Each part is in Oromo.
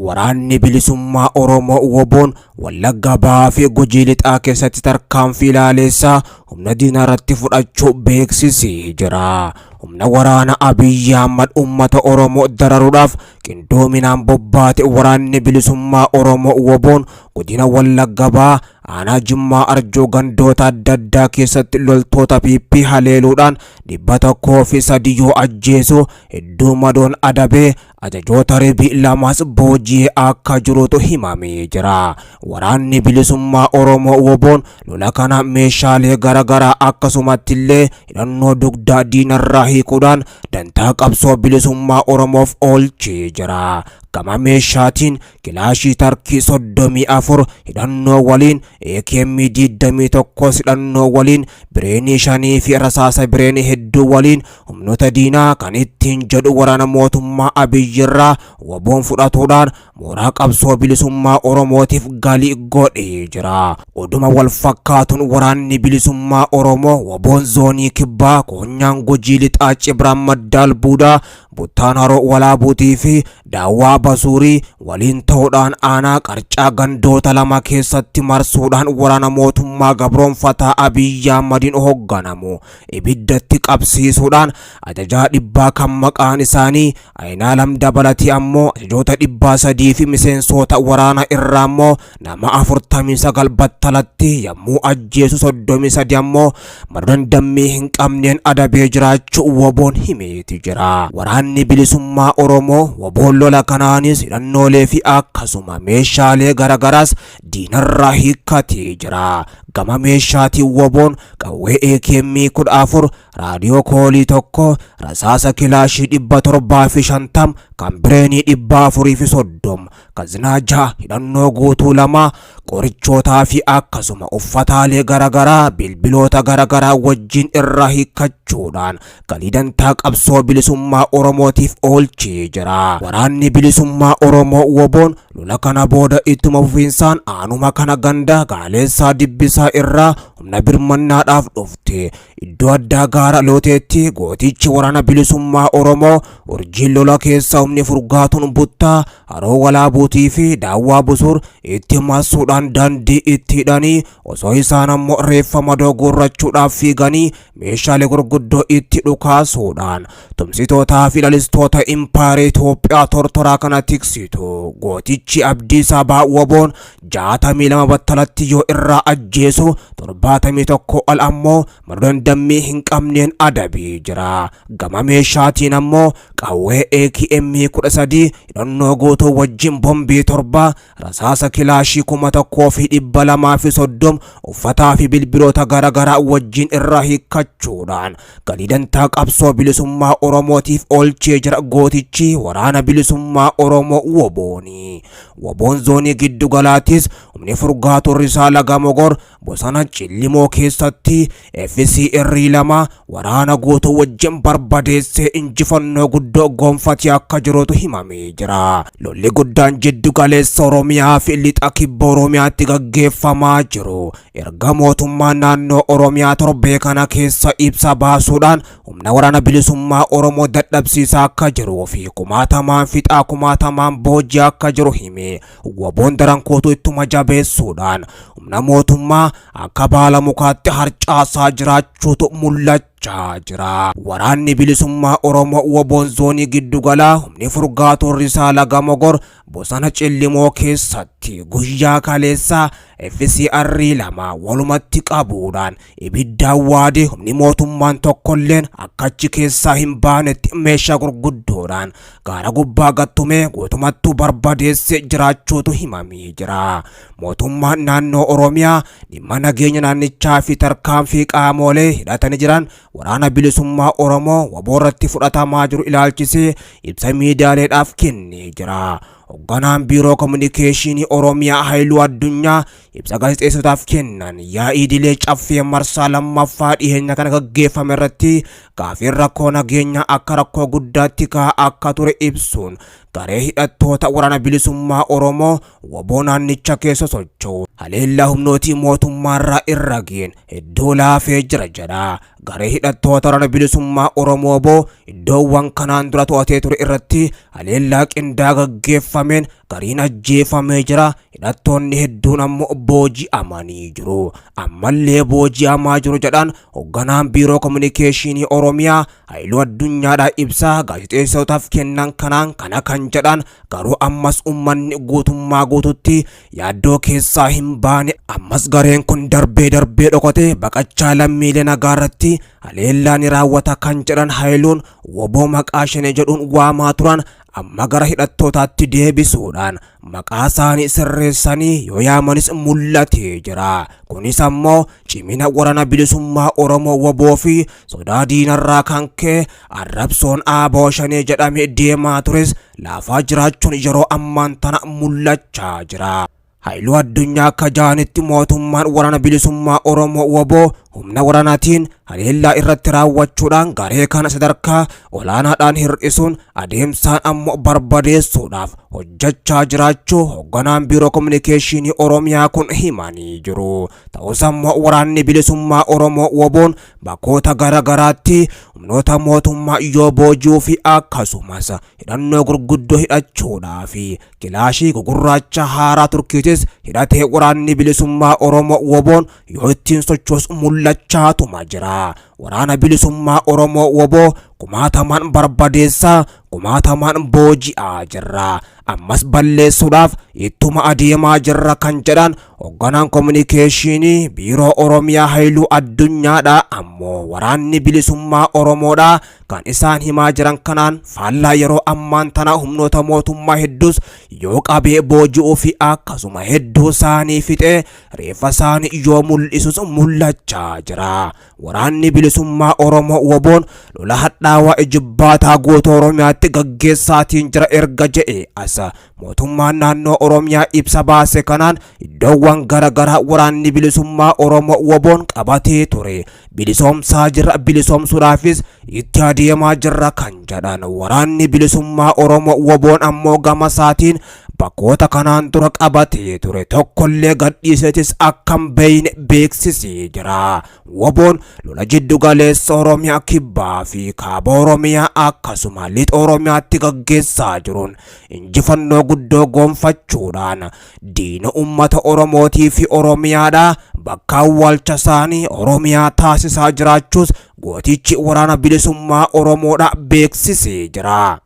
Waraanni Bilisummaa Oromoo WBOn Wallagga Bahaa fi Gujii Lixaa keessatti tarkaanfii laaleessaa humna diinaa irratti fudhachuu beeksisee jira. Humna waraana Abiyyi Ahmad uummata Oromoo dararuudhaaf qindoominaan bobbaate Waraanni Bilisummaa Oromoo WBOn godina Wallagga Bahaa aanaa Jimmaa Arjoo gandoota adda addaa keessatti loltoota PP haleeluudhaan 103 yoo ajjeesu, hedduu madoon adabee, ajajoota ribii lamas booji'ee akka jirutu himamee jira. Waraanni Bilisummaa Oromoo WBOn lola kana meeshaalee garaagaraa, akkasumatti illee hidhannoo dugdaa diinarraa hiikuudhaan dantaa qabsoo bilisummaa Oromoof oolchee jira. Gama meeshaatiin kilaashii tarkii 34 hidhannoo waliin, AKM 21 hidhannoo waliin, bireenii 5 fi rasaasa bireenii hedduu waliin humnoota diinaa kan ittiin jedhu waraana mootummaa Abiyyirraa WBOn fudhatuudhaan mooraa qabsoo bilisummaa Oromootiif galii godhee jira. Oduma wal fakkaatuun Waraanni Bilisummaa Oromoo WBOn zoonii kibbaa koonyaan Gujii Lixaa Cibraan Maddaal Buudaa, Buttaan Haroo Walaabuutii fi Daawwaa Basuurii waliin ta'uudhaan aanaa Qarcaa gandoota lama keessatti marsuudhaan waraana mootummaa gabroonfataa Abiyyi Ahmadiin hoogganamu ibiddatti qabsiisuudhaan ajajaa dhibbaa kan maqaan isaanii Ayinaalam dabalatee ammoo ajajoota 300 fi miseensota waraana irraa ammoo nama 49 battalatti yommuu ajjeesu, 33 ammoo madoo dandammii hin qabneen adabee jiraachuu WBOn himeeti jira. Waraanni Bilisummaa Oromoo WBOn lola kanaanis hidhannoolee fi akkasuma meeshaalee garagaraas diinarraa hiikkatee jira. Gama meeshaatiin WBOn qawwee AKM 14, raadiyoo koolii 1, rasaasa kilaashii 750, kan bireenii 430, kazinaa 6, hidhannoo guutuu 2, qorichootaa fi akkasuma uffataalee garagaraa bilbiloota garagaraa wajjin irraa hiikkachuudhaan galii dantaa qabsoo bilisummaa Oromootiif oolchee jira. Waraanni Bilisummaa Oromoo WBOn lola kana booda ittuma fufiinsaan aanuma kana ganda Gaaleessaa Dibbisaa irraa humna birmannaadhaaf dhufte iddoo addaa gaara Looteetti gootichi Waraana Bilisummaa Oromoo urjiin lola keessa humni furgaatuun Buttaa Haroo Walaabuutii fi Daawwaa Busuur itti marsuudhaan daandii itti hidhanii, osoo isaan ammoo reeffa madoo guurrachuudhaaf fiiganii meeshaalee gurguddoo itti dhukaasuudhaan tumsitootaa fi lalistoota impaayera Itoophiyaa tortoraa kana tiksitu gootichi Abdii Sabaa WBOn 62 battalatti yoo irraa ajjeesu, 71 ol ammoo madoo dandammii hin qabneen adabee jira. Gama meeshaatiin ammoo qawwee AKM 13 hidhannoo guutuu wajjin, bombii 7, rasaasa kilaashii 1230, uffataa fi bilbiloota garaagaraa wajjin irraa hiikkachuudhaan galii dantaa qabsoo bilisummaa Oromootiif oolchee jira gootichi Waraana Bilisummaa Oromoo WBOni. WBOn zoonii giddu galaatis humni furgaatu risaa Laga Mogor bosona Cillimoo keessatti FCR 2 waraana guutuu wajjin barbadeessee injifannoo guddoo gonfatee akka jirutu himamee jira. Lolli guddaan jiddu galeessa Oromiyaa fi lixa kibba Oromiyaatti gaggeeffamaa jiru. Erga mootummaan naannoo Oromiyaa torbee kana keessa ibsa baasuudhaan humna Waraana Bilisummaa Oromoo dadhabsiisaa akka jiruu fi kumaatamaan fixaa, kumaatamaan booji'aa akka jiru hime, WBOn daran kootu ittuma jabeessuudhaan humna mootummaa akka baala mukaatti harcaasaa jiraachuutu mul'achaa jira. Waraanni Bilisummaa Oromoo WBOn zoonii giddugalaa humni furgaatuun risaa Laga Mogor bosona Cillimoo keessatti guyyaa kaleessaa FCR 2 walumatti qabuudhaan ibiddaan waadee, humni mootummaan tokkolleen akka achi keessaa hin baanetti meeshaa gurguddoodhaan gaara gubbaa gattumee guutumattuu barbadeessee jiraachuutu himamee jira. Mootummaan naannoo Oromiyaa dhimma nageenya naannichaa fi tarkaanfii qaamolee hidhatanii jiran Waraana Bilisummaa Oromoo WBO irratti fudhatamaa jiru ilaalchisee ibsa miidiyaaleedhaaf kennee jira. Hoogganaan Biiroo Kominikeeshinii Oromiyaa Haayiluu Addunyaa ibsa gaazexeessotaaf kennan yaa'ii idilee Caffee marsaa lammaffaa dhiyeenya kana gaggeeffame irratti gaafiin rakkoo nageenyaa akka rakkoo guddaatti ka'aa akka ture ibsuun, garee hidhattoota Waraana Bilisummaa Oromoo WBO naannicha keessa socho'u haleellaa humnootii mootummaarraa irra ga'een hedduu laafee jira jedha. Garee hidhattoota Waraana Bilisummaa Oromoo WBO iddoowwan kanaan dura to'atee ture irratti haleellaa qindaa gaggeeffameen Gariin ajjeefamee jira. Hidhattoonni hedduun ammoo booji'amanii jiru. Ammallee booji'amaa jiru jedhan hogganaan Biiroo Kominikeeshinii Oromiyaa Hayiluu Addunyaadhaa ibsa gaazexeessootaaf kennan kanaan kana kan jedhan. Garuu ammas ummanni guutummaa guututti yaaddoo keessaa hin baane. Ammas gareen kun darbee darbee dhokatee baqachaa lammiilee nagaa irratti haleellaa ni raawwata kan jedhan Hayiluun, woboo maqaa Shanee jedhuun waamaa turan amma gara hidhattootaatti deebisuudhaan maqaa isaanii sirreessanii yoo yaamanis mul'atee jira. Kunis ammoo cimina Waraana Bilisummaa Oromoo woboo fi sodaa diinarraa kan ka'e arrabsoon ABO Shanee jedhamee deemaa tures laafaa jiraachuun yeroo ammaan tana mul'achaa jira. Hayiluu Addunyaa akka ja'anitti mootummaan Waraana Bilisummaa Oromoo woboo humna waraanaatiin haleellaa irratti raawwachuudhaan garee kana sadarkaa olaanaadhaan hir'isuun adeemsaan ammoo barbadeessuudhaaf hojjechaa jiraachuu hogganaan Biiroo Kominikeeshinii Oromiyaa kun himanii jiru. Ta'us ammoo Waraanni Bilisummaa Oromoo woboon bakkoota gara garaatti humnoota mootummaa yoo booji'uu fi akkasumas hidhannoo gurguddoo hidhachuudhaa fi kilaashii gugurraacha haaraa Turkiitis hidhatee Waraanni Bilisummaa Oromoo woboon yoo ittiin sochoos mul'achaatuma jira. Waraana Bilisummaa Oromoo woboo kumaatamaan barbadeessaa, kumaatamaan booji'aa jirra. Ammas balleessuudhaaf ittuma adeemaa jirra kan jedhan hogganaan kominikeeshinii Biiroo Oromiyaa Hayiluu Addunyaadha. Ammoo Waraanni Bilisummaa Oromoodha kan isaan himaa jiran kanaan faallaa yeroo ammaan tana humnoota mootummaa hedduus yoo qabee booji'uu fi akkasuma hedduu isaanii fixee reeffa isaanii yoo mul'isus mul'achaa jira. Waraanni Bilisummaa Oromoo woboon lola hadhaawaa ijibbaataa guutuu Oromiyaatti gaggeessaatiin jira erga jedhee as mootummaan naannoo Oromiyaa ibsa baase kanaan iddoowwan garaagaraa Waraanni Bilisummaa Oromoo woboon qabatee ture bilisoomsaa jirra, bilisoomsuudhaafis itti adeemaa jirra kan jedhan. Waraanni Bilisummaa Oromoo woboon ammoo gama isaatiin bakkoota kanaan dura qabatee ture tokkollee gadhiisetis akkam beeyne beeksisee jira. Woboon lola jiddu galeessa Oromiyaa, kibbaa fi kaaba Oromiyaa akkasuma lixa Oromiyaatti gaggeessaa jiruun injifannoo guddoo gonfachuudhaan diina uummata Oromootii fi Oromiyaadha bakka awwaalcha isaanii Oromiyaa taasisaa jiraachuus gootichi Waraana Bilisummaa Oromoodha beeksisee jira.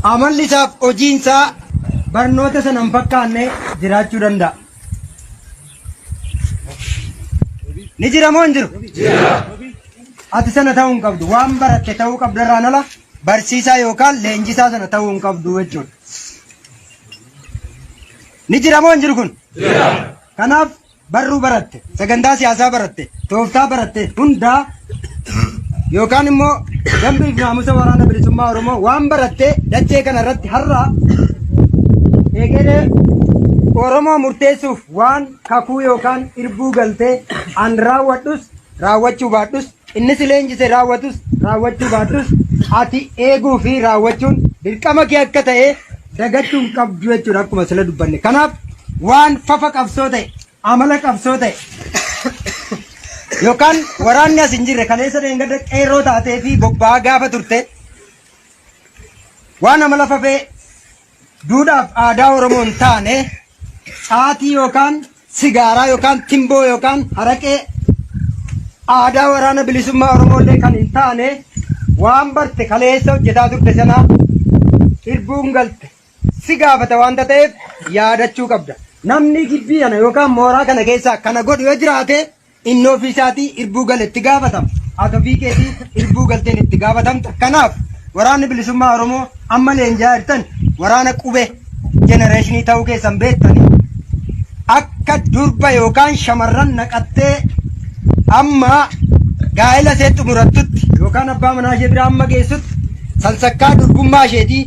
Amalli isaaf hojiin isaa barnoota sana hin fakkaanne jiraachuu danda'a. Ni jira moo hin jiru? Ati sana ta'uu hin qabdu. Waan baratte ta'uu qabdu irraan ala barsiisaa yookaan leenjisaa sana ta'uu hin qabdu jechuudha. Ni jira moo hin jiru kun? Kanaaf barruu baratte, sagantaa siyaasaa baratte, tooftaa baratte hundaa yookaan immoo dambii fi naamusa Waraana Bilisummaa Oromoo waan baratte dachee kana irratti har'a egeree Oromoo murteessuuf waan kakuu yookaan irbuu galtee an raawwadhus raawwachuu baadhus, inni si leenjise raawwatus raawwachuu baadhus, ati eeguu fi raawwachuun dirqama kee akka ta'e dagachuu hin qabdu jechuudha akkuma sila dubbanne. Kanaaf waan fafa qabsoo ta'e, amala qabsoo ta'e yookaan waraanni as hin jirre kaleessa dheengadda qeerroo taatee fi bobba'aa gaafa turte waan amala fafee duudhaaf aadaa Oromoo hin taane, caatii yookaan sigaaraa yookaan timboo yookaan haraqee, aadaa Waraana Bilisummaa Oromoo illee kan hin taane waan barte kaleessa hojjetaa turte sana irbuun galte si gaafata waanta ta'eef yaadachuu qabda. Namni gibbii kana yookaan mooraa kana keessaa kana godhu yoo jiraate, inni ofii isaatii irbuu gale itti gaafatama. Ati ofii keetii irbuu galteen itti gaafatamta. Kanaaf Waraanni Bilisummaa Oromoo amma leenji'aa jirtan waraana qubee jenereeshinii ta'uu keessan beektanii, akka durba yookaan shamarran naqattee amma gaa'ela ishee xumurattutti yookaan abbaa manaa ishee bira amma geessutti sansakkaa durbummaa isheetii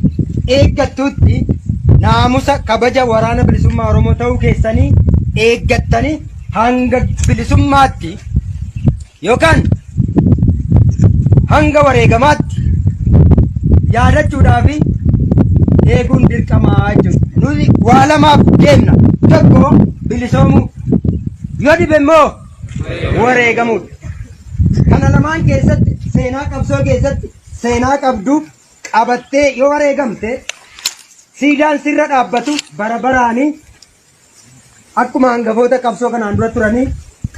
eeggattutti, naamusa kabaja Waraana Bilisummaa Oromoo ta'uu keessanii eeggattanii hanga bilisummaatti yookaan hanga wareegamaatti yaadachuudhaa fi eeguun dirqamaa jechuudha. Nuti waa lamaaf deemna. Tokko bilisoomuu, yoo dhibe immoo wareegamuudha. Kana lamaan keessatti seenaa qabsoo keessatti seenaa qabdu qabattee yoo wareegamte Siidaan sirra dhaabbatu bara baraanii akkuma hangafoota qabsoo kanaan dura turanii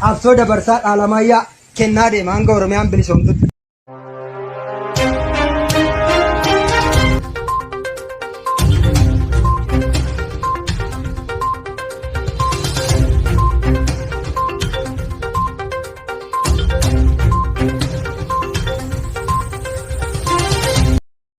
qabsoo dabarsaa dhaalamaayyaa kennaa deema hanga Oromiyaan bilisoomtutti.